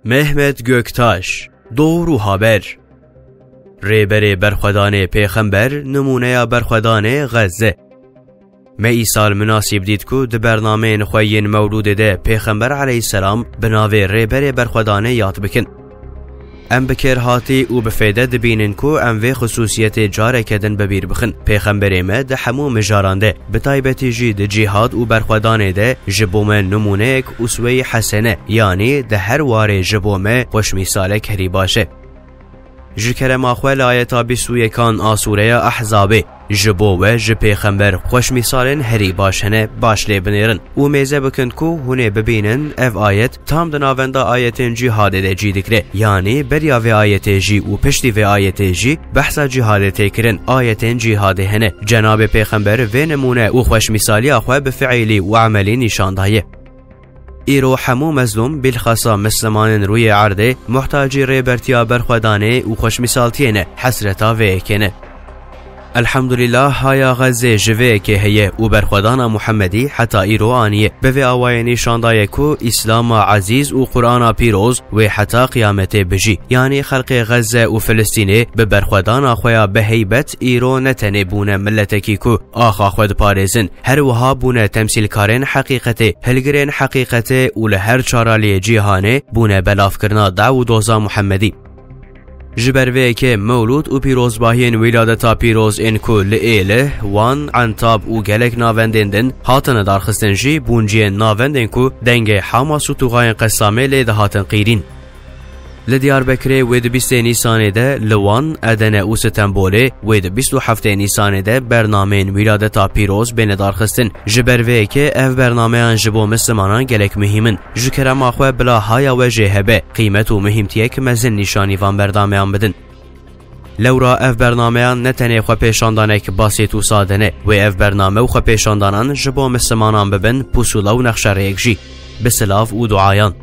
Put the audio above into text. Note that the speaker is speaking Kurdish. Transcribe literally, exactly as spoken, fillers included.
Mehmet Göktaş, Doğru Haber. Rêberê Berxwedanê Pêxember, nimûneya berxwedanê Xezze. Me îsal minasîb dît ku di bernameyên xwe yên Mewlûdê de Pêxember aleyhisselam bi navê Rêberê Berxwedanê yad bikin. Em bi kêrhatî û bi fêde dibînin ku em vê xisûsiyetê careke din bi bîr bixin. Pêxemberê me di hemû mijaran de, bi taybetî jî di cîhad û berxwedanê de ji bo me nimûneyek usweyî hesene, yanî di her warê ji bo me xweşmîsalek herî baş e. Ji kerema xwe li ayeta bîst û yekan a sûreya Ehzabê, ji bo we ji pêxember xweşmîsalên herî baş hene, baş lê binêrin û mêze bikin ku hûn ê bibînin ev ayet tam di navenda ayetên cîhadê de cî digre. Yanî beriya vê ayetê jî û piştî vê ayetê jî behsa cîhadê tê kirin, ayetên cîhadê hene. Cenabê Pêxember vê nimûne û xweşmîsaliya xwe bi fiîlî û emelî nîşan daye. Îro hemû mezlûm, bilxasa mislimanên rûyê erdê, muhtacî rêbertiya berxwedanê û xweşmîsaltiyê ne, hesreta vê yekê ne. Elhamdulillah, haya Xezê ji vê yekê heye û berxwedana Muhemmedî heta îro aniye. Bi vê awayê nîşan daye ku Îslama ezîz û Qur'ana pîroz wê heta qiyametê bijî. Yanî xelkê Xezze û Filistînê bi berxwedana xwe ya bi heybet îro ne tenê bûne miletekî ku axa xwe diparêzin, her wiha bûne temsîlkarên heqîqetê, hilgirên heqîqetê û li her çaraliyê cîhanê bûne belavkirina daw û doza Muhemmedî. Ji ber vê yekê mewlûd û pîrozbahiyên wîladeta pîroz ên ku li Êlih, Wan, Entab û gelek navendên din hatine darxistin jî bûn cihên navendên ku dengê Hamas û tûxayên Qesamê lê dihatin qîrîn. Li Diyarbekirê wê di bîstê Nîsanê de, li Wan, Edene û Stenbolê wê di bîst û heftê Nîsanê de bernameyên wîladeta pîroz bêne darxistin. Ji ber vê yekê ev bernameyan ji bo mislimanan gelek muhîm in. Ji kerema xwe bila haya we jê hebe, qîmet û muhîmtiyek mezin nîşanî van bernameyan bidin. Lewra ev bernameyan ne tenê xwepêşandanek basît û sade ne. Wê ev bername û xwepêşandanan ji bo mislimanan bibin pusûla û nexşerêyek jî. Bi silav û duayan.